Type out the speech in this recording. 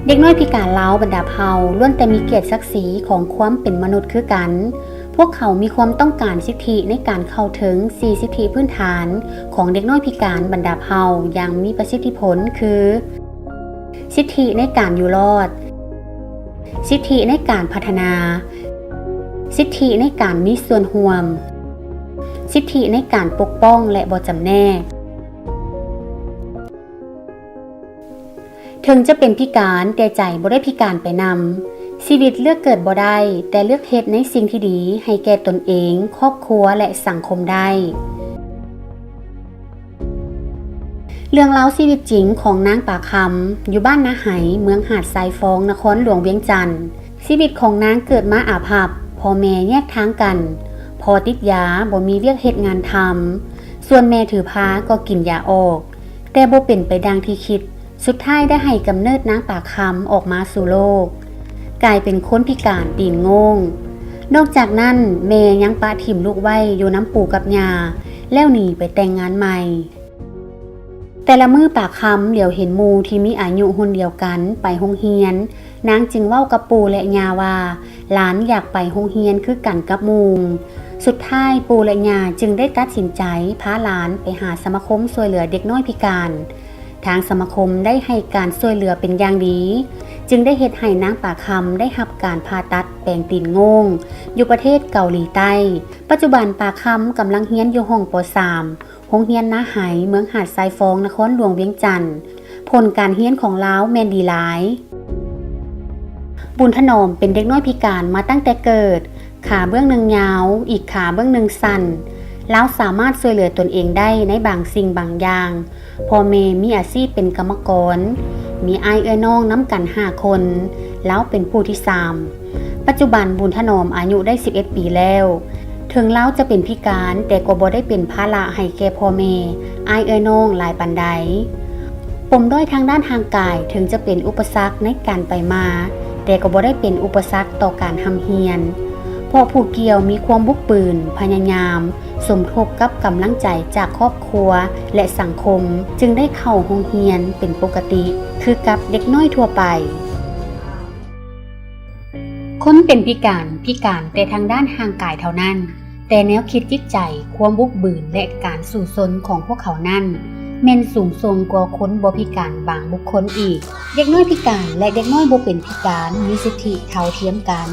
ເດັກນ້ອຍພິການລາວບັນດາເຜົ່າລ້ວນແຕ່ມີກຽດສັກສີຂອງຄວາມເປັນມະນຸດຄືກັນ. ພວກເຂົາມີຄວາມຕ້ອງການສິດທິໃນການເຂົ້າເຖິງສີ່ສິດທິພື້ນຖານຂອງເດັກນ້ອຍພິການບັນດາເຜົ່າຢ່າງມີປະສິດທິຜົນ ຄື ສິດທິໃນການຢູ່ລອດ, ສິດທິໃນການພັດທະນາ, ສິດທິໃນການມີສ່ວນຮ່ວມ, ສິດທິໃນການປົກປ້ອງ ແລະ ບໍ່ຈຳແນກ. ເຖິງຈະເປັນພິການ, ແຕ່ໃຈບໍ່ໄດ້ພິການໄປນຳ. ຊີວິດເລືອກເກີດບໍ່ໄດ້, ແຕ່ເລືອກເຮັດໃນສິ່ງທີ່ດີໃຫ້ແກ່ຕົນເອງ, ຄອບຄົວ ແລະ ສັງຄົມໄດ້. ເລື່ອງລາວຊີວິດຈິງຂອງນາງປາຄຳ ຢູ່ບ້ານນາໄຫ ເມືອງຫາດຊາຍຟອງ ນະຄອນຫຼວງວຽງຈັນ. ຊີວິດຂອງນາງເກີດມາອາພັບ, ພໍ່ແມ່ແຍກທາງກັນ, ພໍ່ຕິດຢາ, ບໍ່ມີວຽກເຮັດງານທຳ, ສ່ວນແມ່ຖືພາກໍກິນຢາອອກ, ແຕ່ບໍ່ເປັນໄປດັ່ງທີ່ຄິດ. ສຸດທ້າຍໄດ້ໃຫ້ກຳເນີດນາງປາຄຳອອກມາສູ່ໂລກ, ກາຍເປັນຄົນພິການຕີນໂງ່ງ. ນອກຈາກນັ້ນ, ແມ່ຍັງປະຖິ້ມລູກໄວ້ຢູ່ນຳປູ່ກັບຍ່າ, ແລ້ວໜີໄປແຕ່ງງານໃໝ່. ແຕ່ລະມື້ປາຄຳຫຼຽວເຫັນໝູ່ທີ່ມີອາຍຸຮຸ່ນດຽວກັນໄປໂຮງຮຽນ, ນາງຈຶ່ງເວົ້າກັບປູ່ ແລະ ຍ່າວ່າ ຫຼານຢາກໄປໂຮງຮຽນຄືກັນກັບໝູ່. ສຸດທ້າຍ, ປູ່ ແລະ ຍ່າຈຶ່ງໄດ້ຕັດສິນໃຈພາຫຼານໄປຫາສະມາຄົມຊ່ວຍເຫຼືອເດັກນ້ອຍພິການ. ທາງສະມາຄົມໄດ້ໃຫ້ການຊ່ວຍເຫຼືອເປັນຢ່າງດີ, ຈຶ່ງໄດ້ເຮັດໃຫ້ນາງປາຄຳໄດ້ຮັບການຜ່າຕັດແປງຕີນໂງ່ງ ຢູ່ປະເທດເກົາຫຼີໃຕ້. ປັດຈຸບັນປາຄຳກຳລັງຮຽນຢູ່ຫ້ອງ ປໍສາມ ໂຮງຮຽນນາໄຫ ເມືອງຫາດຊາຍຟອງ ນະຄອນຫຼວງວຽງຈັນ. ຜົນການຮຽນຂອງລາວແມ່ນດີຫຼາຍ. ບຸນຖະໜອມເປັນເດັກນ້ອຍພິການມາຕັ້ງແຕ່ເກີດ, ຂາເບື້ອງໜຶ່ງຍາວ, ອີກຂາເບື້ອງໜຶ່ງສັ້ນ. ລາວສາມາດຊ່ວຍເຫຼືອຕົນເອງໄດ້ໃນບາງສິ່ງບາງຢ່າງ. ພໍ່ແມ່ມີອາຊີບເປັນກຳມະກອນ, ມີອ້າຍເອື້ອຍນ້ອງນຳກັນຫ້າຄົນ, ລາວເປັນຜູ້ທີສາມ. ປັດຈຸບັນບຸນຖະໜອມອາຍຸໄດ້ສິບເອັດປີແລ້ວ. ເຖິງລາວຈະເປັນພິການ, ແຕ່ກໍບໍ່ໄດ້ເປັນພາລະໃຫ້ແກ່ພໍ່ແມ່, ອ້າຍເອື້ອຍນ້ອງຫຼາຍປານໃດ. ປົມດ້ອຍທາງດ້ານຮ່າງກາຍເຖິງຈະເປັນອຸປະສັກໃນການໄປມາ, ແຕ່ກໍບໍ່ໄດ້ເປັນອຸປະສັກຕໍ່ການຮ່ຳຮຽນ, ເພາະຜູ້ກ່ຽວມີຄວາມບຸກບືນ, ພະຍາຍາມ, ສົມທົບກັບກຳລັງໃຈຈາກຄອບຄົວ ແລະ ສັງຄົມ, ຈຶ່ງໄດ້ເຂົ້າໂຮງຮຽນເປັນປົກກະຕິ ຄືກັບເດັກນ້ອຍທົ່ວໄປ. ຄົນເປັນພິການ, ພິການແຕ່ທາງດ້ານຮ່າງກາຍເທົ່ານັ້ນ, ແຕ່ແນວຄິດຈິດໃຈ, ຄວາມບຸກບືນ ແລະ ການສູ້ຊົນຂອງພວກເຂົານັ້ນ ແມ່ນສູງສົ່ງກວ່າຄົນບໍ່ພິການບາງບຸກຄົນອີກ. ເດັກນ້ອຍພິການ ແລະ ເດັກນ້ອຍບໍ່ເປັນພິການມີສິດທິເທົ່າທຽມກັນ.